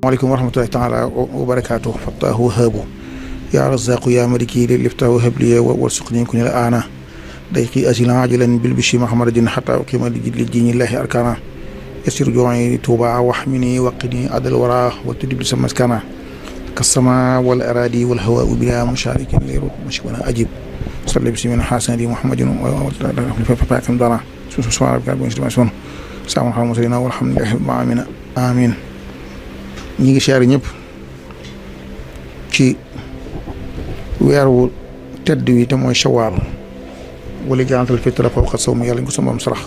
waaleykum wa rahmatullahi taala wa barakaatu fattaahu wahaabu yaa razaqu yaa maliki liftaahu habliya warsuqni kun al aana dayqi asilan ajilan bil bishi mahamadin hatta uqima li diinillahi arkana yasir joxi tuuba waxmini waqini adal wara wa tudib li sa maskana kasama wal aradi wal hawa bila musharikin liru mashwana ajib salli bismina hasanati muhammadin wa fafakum dana subhana rabbika rabbil izzati amma yasifun salamun walhamdulillahi rabbil alamin amin ñi ngi siyaare ñëpp ci weer wu tedd wi te mooy shawaal wala jantal fitra fawqa sawmi yàlla ñu ko sama sarax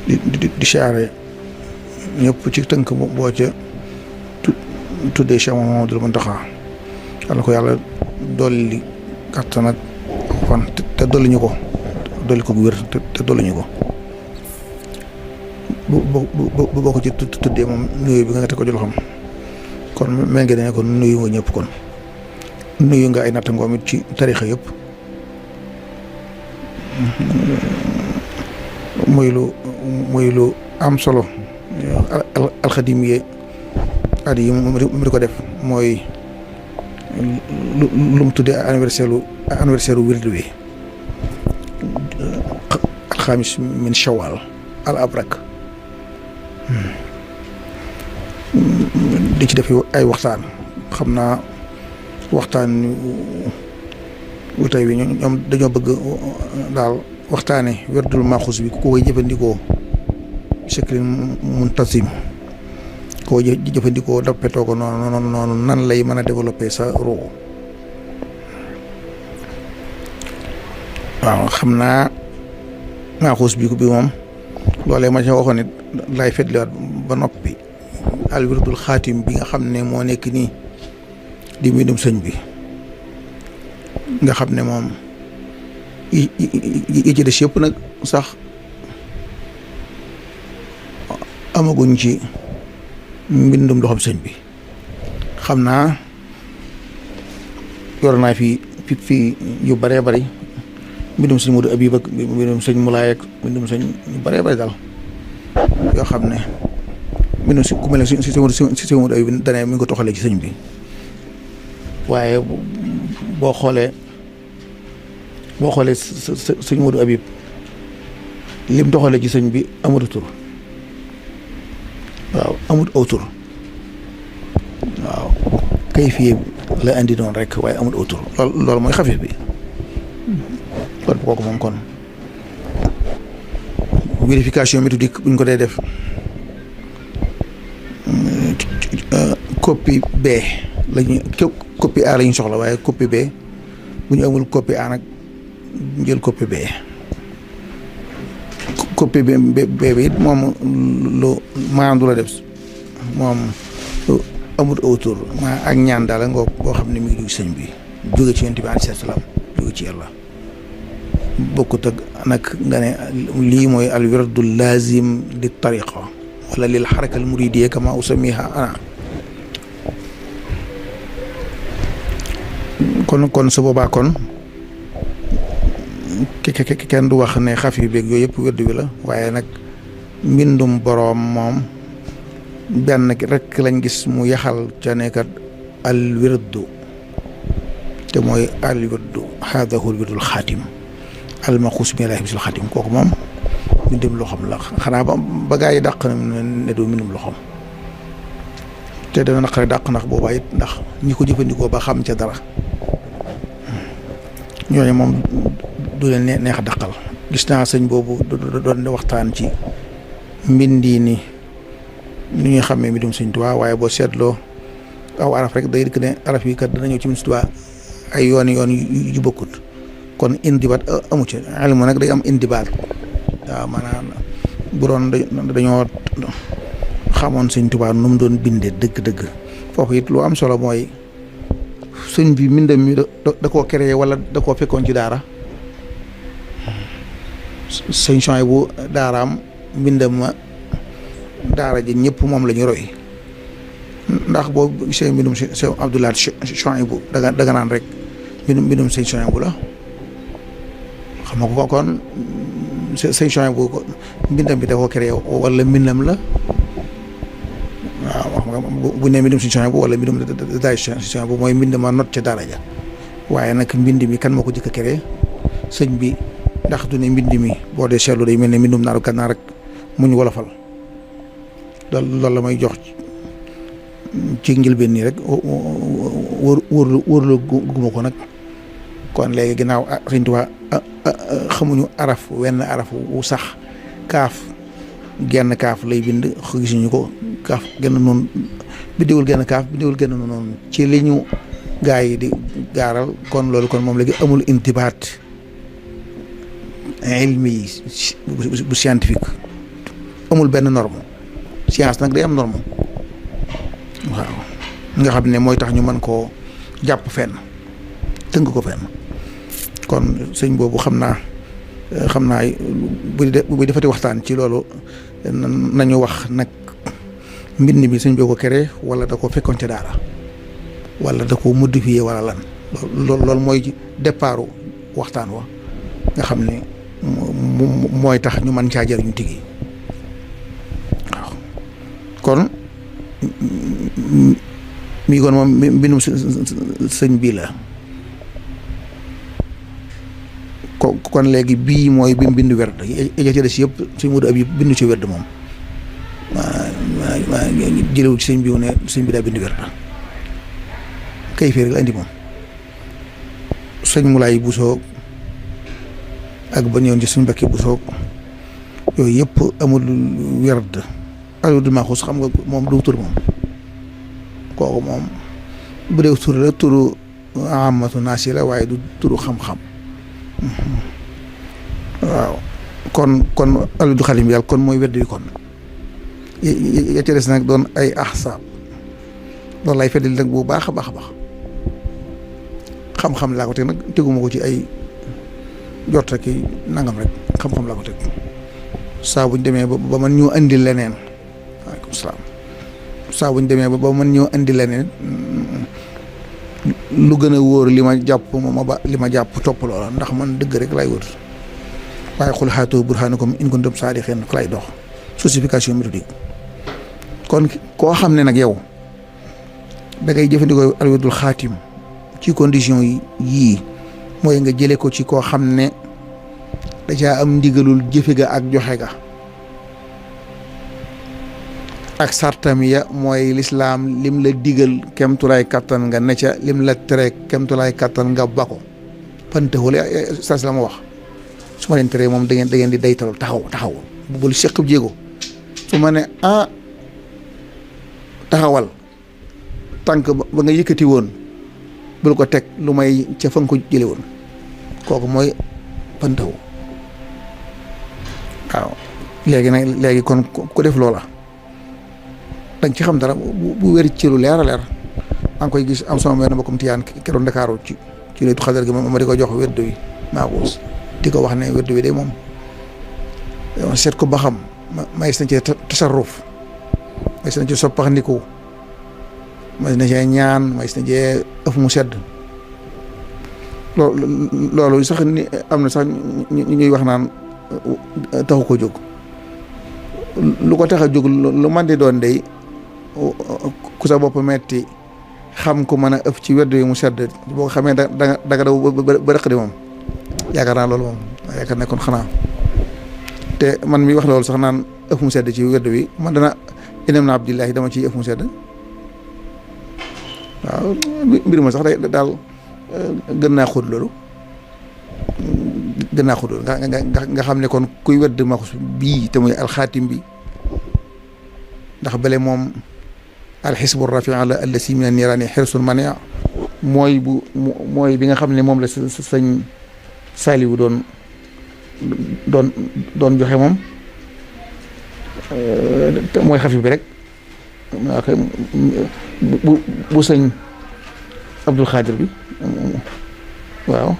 di siyaare ñëpp ci tënk boo ca tuddee Cheikh Mouhamadoul Mountakha yàlla ko yàlla dolli kàttan ak fan te dolli ñu ko dolli ko wér te dolli ñu ko bu boo ko ci tuddee moom nuyu bi nga teg ko ci loxoom kon mel nga ne kon nuyu nga ñëpp kon nuyu nga ay nattangoom it ci tarixa yëpp muy lu am solo alxadim yi at yi mu di ko def mooy lu mu tuddee anniversaire wirdu wi alxamis min shawal al abrak di ci def ay waxtaan xam naa waxtaan wu tey wi ñoom dañoo bëgg daal waxtaane werdul maxus bi ku koy jëfandikoo shaklin muntazim koo jëfandikoo dappetoo ko noonu nan lay mën a développer sa ruu waaw xam naa maxus bi moom loolee ma ca waxoon it lay fetliwaat ba noppi al wirdul xaatim bi nga xam ne moo nekk nii di mbindum sëñ bi nga xam ne moom yi ci des yëpp nag sax amaguñ ci mbindum loxoom sëñ bi xam naa yor naa fi yu bëree bëri mbindum sëñ Modou Habib ak mbindum sëñ Moulay ak mbindum sëñ yu bëree bëri daal yoo xam ne mbindum si ku mel ne si sëñ Modou Habib dane mi ngi ko toxalee ci sëñ bi waaye boo xoolee sëñ Modou Habib lim toxalee ci sëñ bi amatu tur waaw amut aw tur waaw kay fii la indi noonu rek waaye amut aw tur loolu mooy xafif bi kon kooku moom kon vérification méthodique buñ ko dee def copie B lañu copie A la ñu soxla waaye copie B bu ñu amul copie A nag jël copie B copie B bi it moom lu maanaam du la def moom amut autour maa ak ñaan daal nga boo xam ne mi ngi jóge sëñ bi jóge ci yonent bi alayhi salaam jóge ci yàlla bokkut ak nag nga ne lii mooy al wirdu lazim li tariqa wala lil xaraka al muridiyya kama usamiha ana kon su boobaa kon kenn du wax ne xaf yu beeg yooyu yëpp wirdu bi la waaye nag mbindum boroom moom benn rek lañ gis mu yaxal ca nekkat al wirdu te mooy al wirdu haadahu al wirdul xaatim al maxuus bi laahi bisil xaatim kooku moom mbindum loxoom la xanaa ba gaa yi dàq na ne du mbindum loxoom te dana naqare dàq ndax boobaa it ndax ñi ko jëfandikoo ba xam ca dara ñooñu moom du leen neex a dàqal gis naa sëñ boobu doon waxtaan ci mbindi ni ñuy xamee mbindum sëñ Tuubaa waaye boo seetloo aw araf rek day dikk ne araf yi kat dana ñëw ci mbindum sëñ Tuubaa ay yoon yu bokkut kon indibaat amu ci ilmu nag day am indibaat waaw maanaam bu doon dañoo xamoon sëñ Tuubaa nu mu doon bindee dëgg-dëgg foofu it lu am solo mooy sëñ bi mbindam mi da koo créé wala da koo fekkoon ci daara sëñ Chouaïb bu daaraam mbindam ma daara ji ñëpp moom la ñu roy ndax boo gisee mbindum sëñ Abdoulaye Chouaïb bu da nga naan rek mbindum sëñ Chouaïb bu la xam nga ko kon sëñ Chouaïb bu mbindam bi da koo créé wala mbindam la waaw bu ne mbindum suñu changement bu wala mbindum daay changement bu mooy mbind ma not ca daara ja waaye nag mbind mi kan moo ko jëkk a créé sëñ bi ndax du ne mbind mi boo dee seetlu day mel ne mbindum naaru gànnaar rek muñ wolofal loolu la may jox ci njëlbeen nii rek wóorlu guma ko nag kon léegi ginnaaw Sëñ Tuubaa xamuñu araf wenn araf wu sax kaaf genn kaaf lay bind gisuñu ko kaaf genn noonu biddiwul genn kaaf biddiwul genn noonu ci li ñu gaa yi di gaaral kon loolu kon moom léegi amul intibaat ilmi yi bu scientifique amul benn norme science nag day am norme waaw nga xam ne mooy tax ñu mën koo jàpp fenn tënk ko fenn kon sëñ boobu xam naa bu defati waxtaan ci loolu nañu wax nag mbind mi sëñ boo ko créé wala da ko fekkoon ca daara wala da ko modifié wala lan loolu mooy départu waxtaan wa nga xam ne mooy tax ñu mën caa jëriñu tigi waaw kon mi kon moom mbindum sëñ bii la kon léegi bii mooy bi bindu werd ja ci des yëpp suñ Modou Habib bindu ci werd moom waa jëlewu ci sëñ bi ne sëñ bi daa bindu werd kay fii rek la indi moom sëñ Moulay Bousso ak ba ñëwoon ci suñ Mbàkke Bousso yooyu yëpp amul werd alodul maxuus xam nga moom du tur moom kooku moom bu dee tur la turu amatu naasi la waaye du turu xam-xam waaw kon alodul xalim yàlla kon mooy werd yi kon ya ca des nag doon ay ahsaab loolu lay feddali nag bu baax a baax a baax xam-xam laa ko teg nag teguma ko ci ay jot rek nangam rek xam-xam laa ko teg saa buñ demee ba man ñu andi leneen waaleykum salaam saa buñ demee ba man ñu andi leneen lu gën a wóor li ma jàpp li ma jàpp topp loola ndax man dëgg rek lay wër waaye xul haatu burhaanakum in kuntum saadiqiin fa lay dox justification méthodique kon koo xam ne nag yow da ngay jëfandikoo alwadul xaatim ci condition yii mooy nga jële ko ci koo xam ne da caa am ndigalul jëfe ga ak joxe ga ak sartam ya mooy lislaam lim la digal kemtulaay kattan nga ne ca lim la tere kemtulaay kattan nga bako pantewul sas la ma wax su ma leen tere moom da ngeen di daytal taxaw bu bul seq jéego su ma ne taxawal tànk ba nga yëkkati woon bul ko teg lu may ca fa nga ko jële woon kooku mooy pantaw waaw léegi kon ku def loola danga ci xam dara bu wér ci lu leer a leer maa ngi koy gis am sama benn mbokkum tiyaan keroog Ndakaaru ci leetu xadar gi ma di ko jox wérdu wi maaxuus di ko wax ne wérdu wi de moom seet ko ba xam may na ci tasarruf may na ci soppaxndiku may na cee ñaan may na cee ëf mu sedd loolu sax ni am na sax ñuy wax naan taxu ko jóg lu ko tax a jóg lu man di doon dey ku sa bopp metti xam ko mën a ëf ci wedd yi mu sedd boo ko xamee danga daw ba rëq di moom yaakaar naa loolu moom yaakaar ne kon xanaa te man mi wax loolu sax naan ëf mu sedd ci wedd wi man dana inem na abdillahi dama ciy ëf mu sedd waaw mbir ma sax day daal gën naa xóot loolu nga xam ne kon kuy wedd maxus bii te muy alxaatim bi ndax bale moom alxisbu rafi ala allasi min niraani xirsul mania mooy bi nga xam ne moom la sëñ Saliou doon joxe moom mooy xafif bi rek bu sëñ Abdul Xaadir bi waaw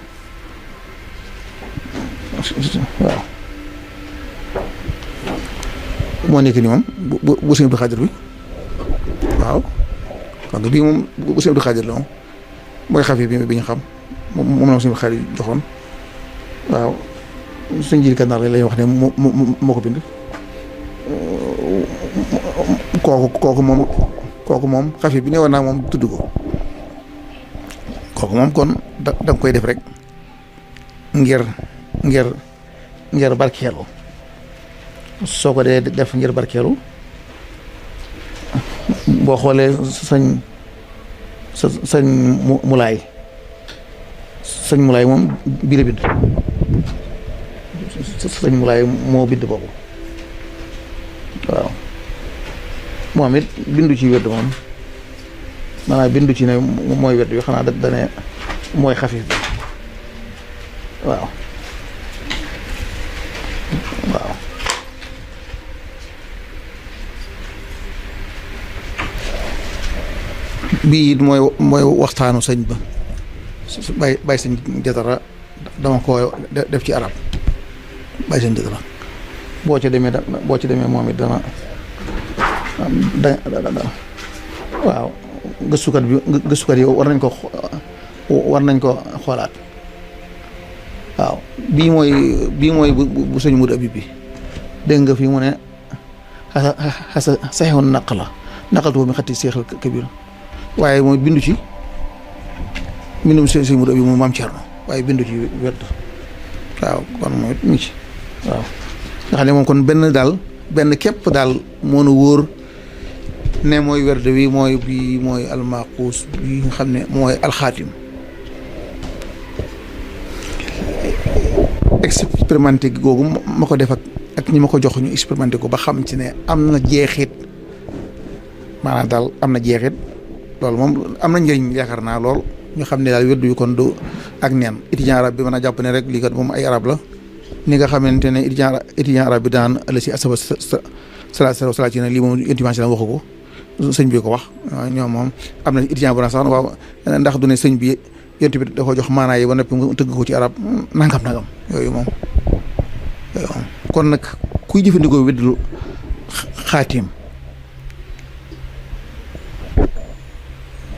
moo nekk ni moom bu sëñ Abdul Xaadir bi waaw donc bii moom bu sëñ Abdul Xaadir la moom mooy xafif bi ñu xam moom la sëñ Abdul Xaadir joxoon waaw sëñ Jili Kànnaar lañuy wax ne moo ko bind kooku moom kooku moom xafi bi ne woon naa moom tudd ko kooku moom kon da nga koy def rek ngir barkeelu soo ko dee def ngir barkeelu boo xoolee sëñ mulaay moom bii la bind sëñ mulaay moo bind boobu waaw moom it bindu ci wedd moom maanaam bindu ci ne mooy wedd bi xanaa dane mooy xafif bi waaw bii it mooy waxtaanu sëñ ba bay sëñ jatara dama ko def ci arab bay sëñ jatara boo ci demee moom it dana waaw gëstukat yi war nañ ko xoolaat waaw bii mooy bu sëñ Mudu Abib bi dégg nga fii mu ne xasa saxewoon naqaltu mi xatti seexal kabir waaye mooy bindu ci mbindum sëñ Mudu Abib mu maam Cerno waaye bindu ci wet waaw kon mooy mi ci waaw nga xam ne moom kon benn képp daal moo nu wóor ne mooy werd wi mooy almaquus bi nga xam ne mooy alxaatim expérimenté googu ma ko def ak ñi ma ko jox ñu expérimenté ko ba xam ci ne am na jeexit maanaam daal am na jeexit loolu moom am na njëriñ yaakaar naa lool ñu xam ne daal werd wi kon du ak neen étudiant arab bi mën a jàpp ne rek lii kat moom ay arab la ni nga xamante ne étudiant arab bi daan ëllë si asaba salaa ci ne lii moom intimation la waxu ko sëñ bi ko wax ñoom moom am na étudiant bu na sax waaw ndax du ne sëñ bi yonent bi da ko jox maanaa yi ba noppi mu tëgg ko ci arab nangam yooyu moom kon nag kuy jëfandikoo weddul xaatim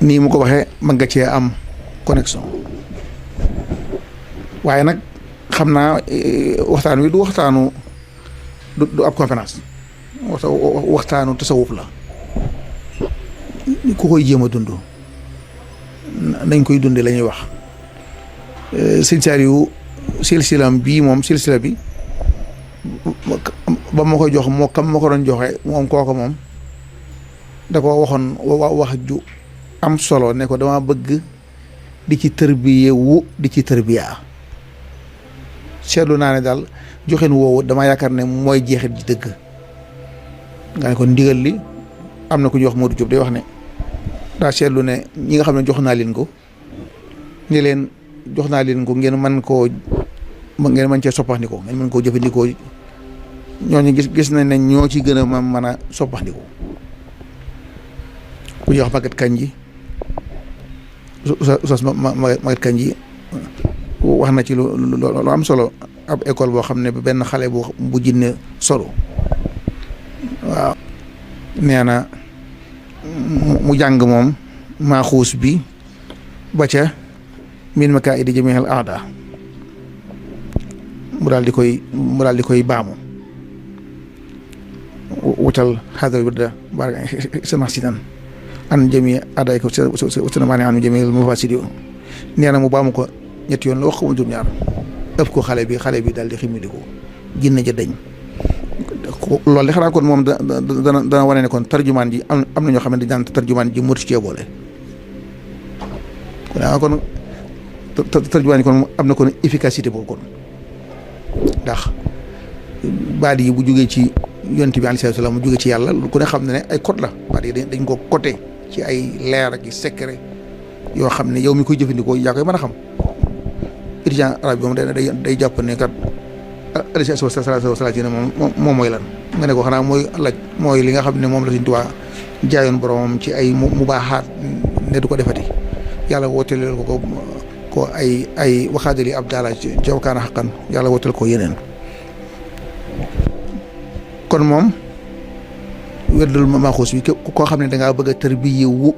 nii mu ko waxee mën nga cee am connexion waaye nag xam naa waxtaan wi du waxtaanu du ab conférence waxtaanu tasawuf la ku koy jéem a dund nañ koy dunde la ñuy wax sëñ Saaliw silsilam bii moom silsila bi ba ma koy jox moo kam ma ko doon joxe moom kooko moom da ko waxoon wax ju am solo ne ko dama bëgg di ci tërbiye wu di ci tërbiya seetlu naa ne daal joxin woowu dama yaakaar ne mooy jeexit ji dëgg nga ne ko ndigal li am na ku ñuy wax Modou Diop day wax ne daa seetlu ne ñi nga xam ne jox naa leen ko ni leen jox naa leen ko ngeen mën cee soppaxndikoo ngeen mën koo jëfandikoo ñooñu gis nañ ne ñoo ci gën a mën a soppaxndikoo ku ñuy wax Maguette Kandji Maguette Kandji wax na ci lu am solo ab école boo xam ne benn xale bu jinne solo waaw nee na mu jàng moom maaxuus bi ba ca min makaa'idi jamiil aada mu daal di koy baamu wutal xadar wirda baraka sama sinan an jami aday ko suna maane an jamiil mufasidi nee na mu baamu ko ñetti yoon la wax ko mu jur ñaar ëpp ko xale bi daal di ximili ko jinne ja dañ loolu de xanaa kon moom dana wane ne kon tarjumaan ji am na ñoo xam ne dañ naan tarjumaan ji murti cee boole kon tarjumaan ji kon am na kon efficacité boobu kon ndax baat yi bu jógee ci yonent bi alayhi salaam mu jógee ci yàlla ku ne xam ne ay code la baat yi dañ ko côté ci ay leer ak secret yoo xam ne yow mi koy jëfandikoo yaa koy mën a xam étudiant arabe bi moom day jàpp ne kat alayhi salaam moom mooy lan nga ne ko xanaa mooy li nga xam ne moom la Sëñ Tuubaa jaayoon boromam ci ay mu baaxaat ne du ko defati yàlla wooteleel ko ay waxaadali ab daala ci jawkaana xaqan yàlla wooteel ko yeneen kon moom wérdul maaxuus bi koo xam ne dangaa bëgg a tërbiya wu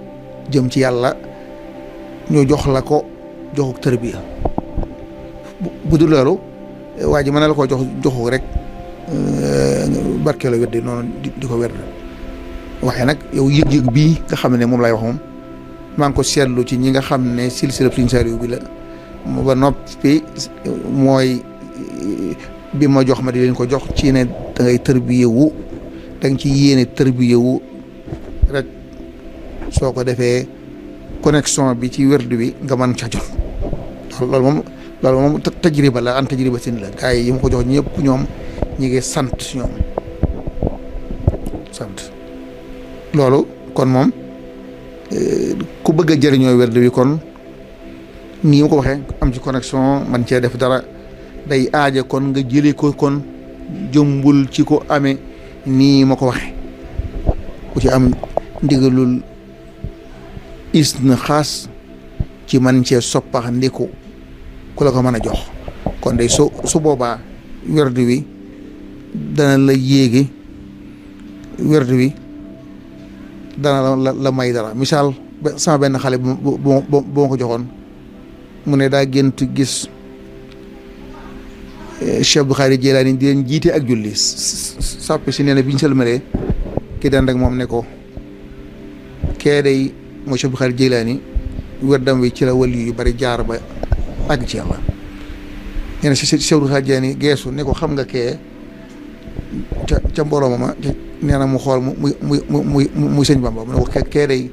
jëm ci yàlla ñu jox la ko joxuk tërbiya bu dul loolu waa ji mën na la koo joxu rek barkeelu weddi noonu di ko werd waaye nag yow yëg-yëg bii nga xam ne moom lay wax moom maa ngi ko seetlu ci ñi nga xam ne silsila Sëriñ Saaliw bi la ba noppi mooy bi ma jox ma di leen ko jox ci ne da ngay tërbiyewu da nga ci yéene tërbiyewu rek soo ko defee connexion bi ci wérdu bi nga mën ca jot loolu moom tajriba la an tajriba sin la gars yi ma ko jox ñëpp ñoom ñi ngi sant ñoom sant loolu kon moom ku bëgg a jëriñoo wérdu bi kon nii ma ko waxee am ci connexion man cee def dara day aaja kon nga jëlee ko kon jëmbul ci ko amee nii ma ko waxee ku ci am ndigalul is na xaas ci man cee soppax ndiku ku la ko mën a jox kon day su boobaa werdu wi dana la yéegi werdu wi dana la may dara misaal sama benn xale bu ma ko joxoon mu ne daa gént gis Cheikh Abdou Khadir Jeylaani di leen jiite ak julli sàppi si nee na bi ñu sëlmalee ki daan ak moom ne ko kee day mooy Cheikh Abdou Khadir Jeylaani werdam wi ci la wali yu bari jaar ba àgg ci yàlla nee na Cheikh Abdou Khadir Jeylaani geesu ne ko xam nga kee ca mbooloo ma nee na mu xool muy sëñ Bamba mu ne ko kee day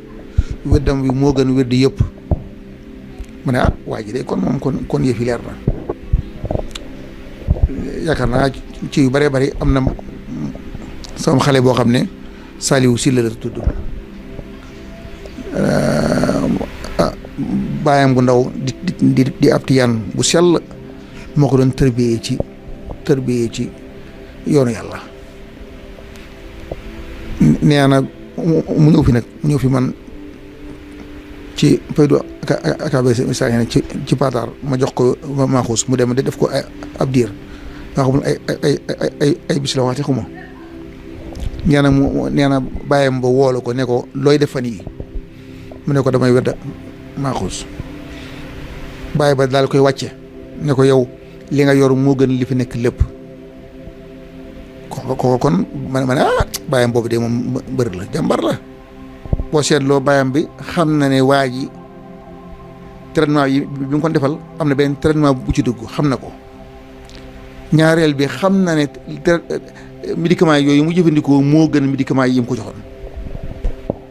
werdam wi moo gën werdi yëpp mu ne waa ji de kon moom kon yëf yi leer na yaakaar naa ci yu bëree bëri am na sama xale boo xam ne Saliou Sylla la tudd baayam bu ndaw di ab tiyaan bu sell moo ko doon tërbiyee ci yoonu yàlla nee na mu ñëw fi man ci paydu akabe misaan ci patar ma jox ko maaxuus mu dem de def ko ab diir waa xamul ay bis la waxte xuma nee na bàyyam ba woolu ko ne ko looy def fan yi mu ne ko damay wedda maaxuus bàyyi ba daal koy wàcce ne ko yow li nga yor moo gën li fi nekk lépp ko kon ma ne bàyyam boobu de moom mbër la jàmbar la boo seetloo bàyyam bi xam na ne waa ji traitement yi bi mu ko defal am na benn traitement bu ci dugg xam na ko ñaareel bi xam na ne médicament yooyu mu jëfandikoo moo gën médicament yi mu ko joxoon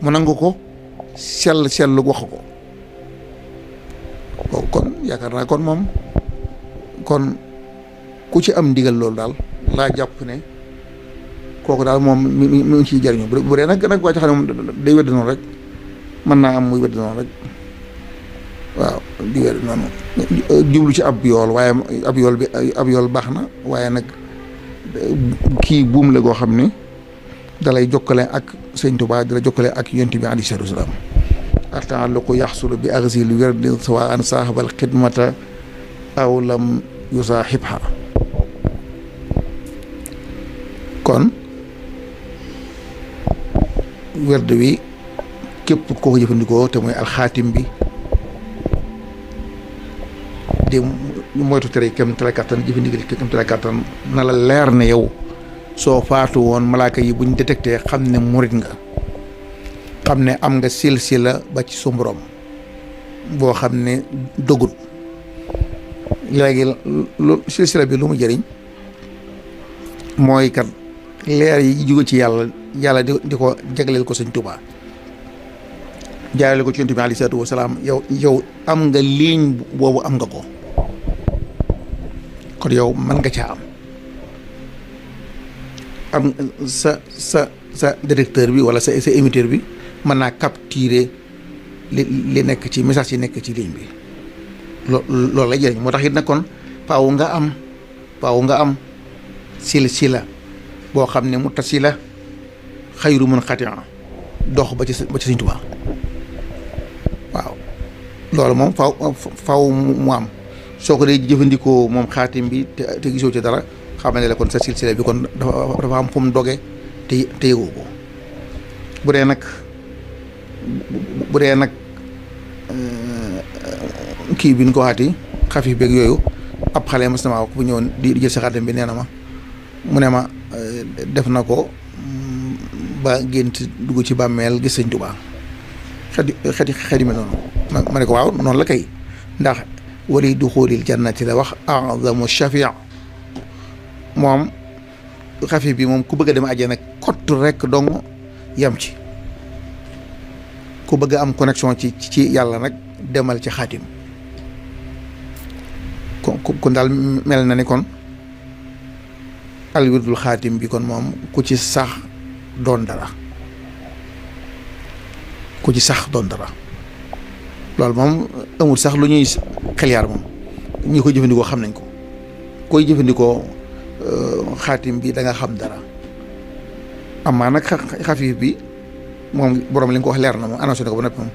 mu nangu ko sell wax ko kon yaakaar naa kon moom kon ku ci am ndigal loolu daal laa jàpp ne kooku daal moom mi ngi ciy jariñu bu dee nag waa ci xam ne moom day wedd noonu rek mën naa am muy wedd noonu rek waaw di wedd noonu jublu ci ab yool waaye ab yool baax na waaye nag kii buum la goo xam ne dalay jokkale ak sëñ Tuubaa dala jokkale ak yonent bi alayhi salaatu wa salaam ataalluqu yaxsulu bi axsil werdi sawaan saaxabal xidmata aw lam yusaaxibha kon werd wi képp koo ko jëfandikoo te mooy alxaatim bi di moytu tere kem tala kattan jëfandikoo kem tala kattan na la leer ne yow soo faatu woon malaaka yi buñ détecté xam ne murit nga xam ne am nga silsila ba ci su borom boo xam ne dogut léegi lu silsila bi lu mu jëriñ mooy kat leer yi jóge ci yàlla di ko jagleel ko sëñ Tuubaa jaarale ko ci Yonent bi alayhi salaatu wa salaam yow am nga ligne boobu am nga ko kon yow mën nga caa am sa détecteur bi wala sa émetteur bi mën naa capturer li nekk ci message yi nekk ci ligne bi loolu lay jëriñ moo tax it nag kon faaw nga am silsila boo xam ne muttasila xayru munqatia dox ba ci Sëñ Tuubaa waaw loolu moom faaw mu am soo ko dee jëfandikoo moom xaatim bi te gisoo ci dara xam ne la kon sa silsila bi kon dafa am fu mu doge te yëgoo ko bu dee nag kii bi ñu ko waxaati xafif beeg yooyu ab xale mas na ma wax bu ñëwoon di jël sa xaatim bi nee na ma mu ne ma def na ko ba gént dugg ci bàmmeel gis sëñ Tuubaa xet yi mel noonu ma ne ko waaw noonu la kay ndax wali duxulil jannati la wax a'zamu shafi' moom xafi bi moom ku bëgg a dem àjjana kott rek dong yam ci ku bëgg a am connexion ci yàlla nag demal ci xaatim kon daal mel na ni kon alwirdul xaatim bi kon moom ku ci sax doon dara loolu moom amul sax lu ñuy xeliyaar moom ñi koy jëfandikoo xam nañ ko koy jëfandikoo xaatim bi da nga xam dara amaa nag xafiif bi moom borom li nga ko wax leer na moom annoncé na ko ba noppi moom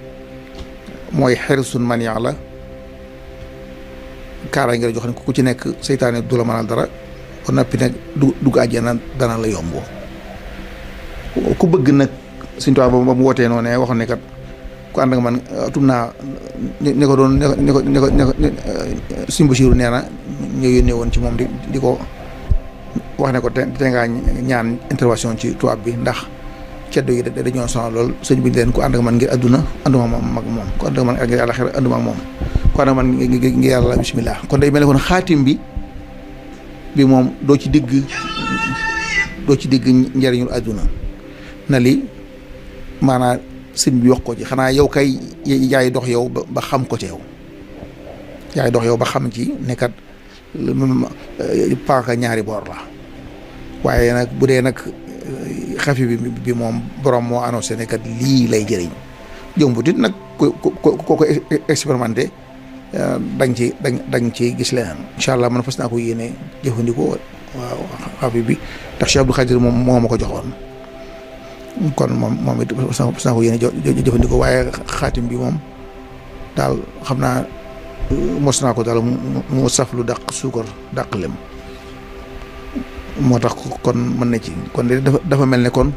mooy xerisun man yàlla kaaraay nga jox ne ku ci nekk seytaane du la mënal dara ba noppi nag dugg àjjana dana la yomboo ku bëgg nag Sëñ Tuubaa ba mu wootee noonu ne waxoon ne kat ku ànd nga man tum naa ne ko doon ne ko Sëñ Basiiru nee na ñu yónnee woon ci moom di ko wax ne ko te ngaa ñaan intervention ci tubaab bi ndax ceddo yi dañoo sonal lool sëñ bi leen ku ànd nga man ngir adduna anduma moom ku ànd nga man ngir àllaxira anduma ak moom ku ànd nga man ngir yàlla bismillah kon day mel ne kon xaatim bi moom doo ci digg njariñul adduna na li maanaam sëñ bi wax ko ci xanaa yow kay yaay dox yow ba xam ko ci yow yaay dox yow ba xam ci nekkat paaka ñaari boor la waaye nag bu dee nag xafi bi moom borom moo annoncé ne kat lii lay jëriñ jombut it nag ko expérimenté dañ ci gis leneen incha allah man fas naa ko yéene jëfandikoo waaw xafi bi ndax Cheikh Abdou Khadir moom moo ma ko joxoon kon moom it fas naa ko yéene jëfandikoo waaye xaatim bi moom daal xam naa mos naa ko daal mu saf lu dàq suukar dàq lem moo tax kon mën na ci kon dafa mel ne kon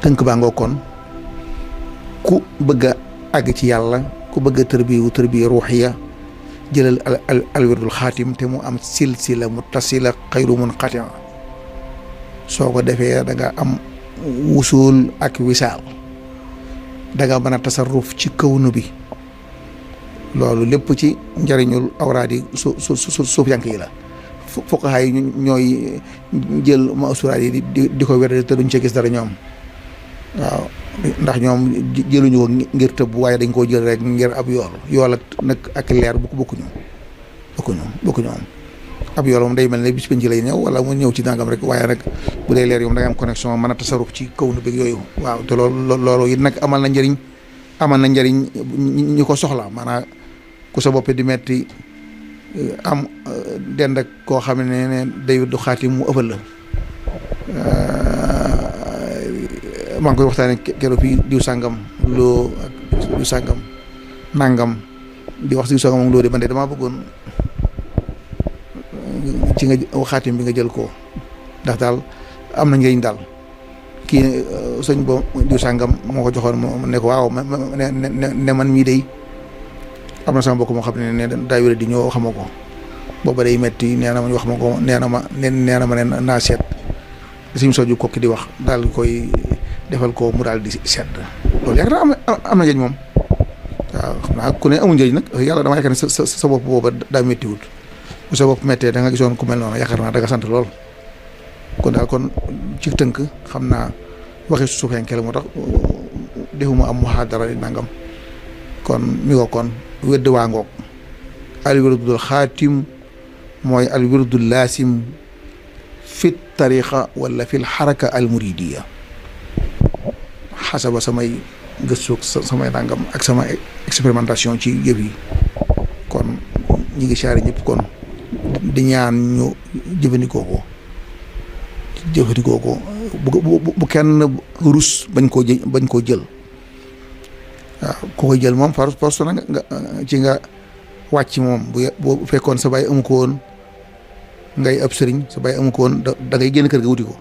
tënk baa ngoo kon ku bëgg a àgg ci yàlla ku bëgg a tërbiyu ruuxiya jëlal alwirdul xaatim te mu am silsila muttasila xayru munqati soo ko defee da nga am wusul ak wisaal da nga mën a tasarruf ci kawnu bi loolu lépp ci njariñul awraadi suuf yank yi la fuqahaa yi ñooy jël masuuraat yi di ko wér te duñ ci gis dara ñoom waaw ndax ñoom jëluñu ko ngir tëbb waaye dañ koo jël rek ngir ab yool ak nag ak leer bokkuñu moom ab yool moom day mel ne bis penc lay ñëw wala mu ñëw ci nangam rek waaye nag bu dee leer yoom da nga am connexion mën a tasaruf ci kaw nu bëgg yooyu waaw te loolu it nag amal na njëriñ ñi ko soxla maanaam ku sa bopp di metti am dend ak koo xam ne day du xaatim mu ëppal la maa ngi koy waxtaane keroog fii diw sàngam loo ak diw sàngam nangam di wax diw sàngam moom loo de man de damaa bëggoon ci nga xaatim bi nga jël ko ndax daal am na njëriñ daal kii sëñ bo diw sàngam moo ko joxoon mu ne ko waaw ne man mii day am na sama mbokk moo xam ne daa wér di ñëw xama ko booba day metti nee na ma wax ma ko nee na ma ne naa seet suñu soju kokki di wax daal koy defal ko mu daal di sedd loolu yaakaar naa am na njëriñ moom waaw xam naa ku ne amul njëriñ nag yàlla dama yaakaar ne sa bopp booba daa méttiwut bu sa bopp méttee da nga gisoon ku mel noonu yaakaar naa da nga sant lool kon daal kon ci tënk xam naa waxi suufenke la moo tax defuma am muhaadara nangam kon mi ko kon wedd waa ngoog alwirdul xaatim mooy alwirdul laasim fi tariqa wala fi lxaraka almuridiya xasaba samay gëstu samay nangam ak sama expérimentation ci yëf yi kon ñi ngi saari ñëpp kon di ñaan ñu jëfandikoo ko bu kenn rus bañ koo jël waaw ku koy jël moom force na nga ci nga wàcc moom bu fekkoon sa baay amu ko woon ngay ab sëriñ sa baay amu ko woon da ngay génn kër ga wuti ko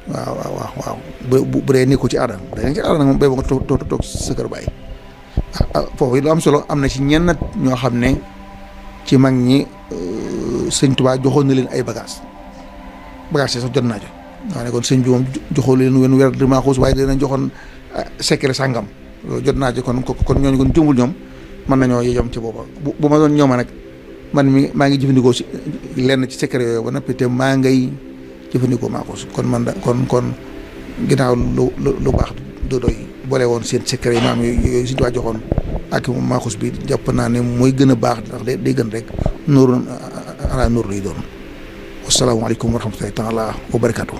waaw bu dee ni ko ci aada da nga ci aada nag moom béy ba nga toog sa kër baay foofu lu am solo am na ci ñenn ñoo xam ne ci mag ñi sëñ Tuubaa joxoon na leen ay bagage yi sax jot naa jo waaw ne kon sëñ bi moom joxoo leen wenn weer di maaxuus waaye dinañ joxoon secret sàngam jot naa ci kon ñooñu kon jëmbul ñoom mën nañoo yem ci booba bu ma doon ñooma nag man mi maa ngi jëfandikoo si lenn ci secret yooyu ba noppi te maa ngay jëfandikoo maaxuus kon man da kon ginnaaw lu baax du doy boole woon seen secret yi maam yooyu si waa joxoon ak maaxuus bi jàpp naa ne mooy gën a baax ndax day gën rek nuuru ala nuur lay doon wasalaamaaleykum wa rahmatullahi taala wa barakaatu.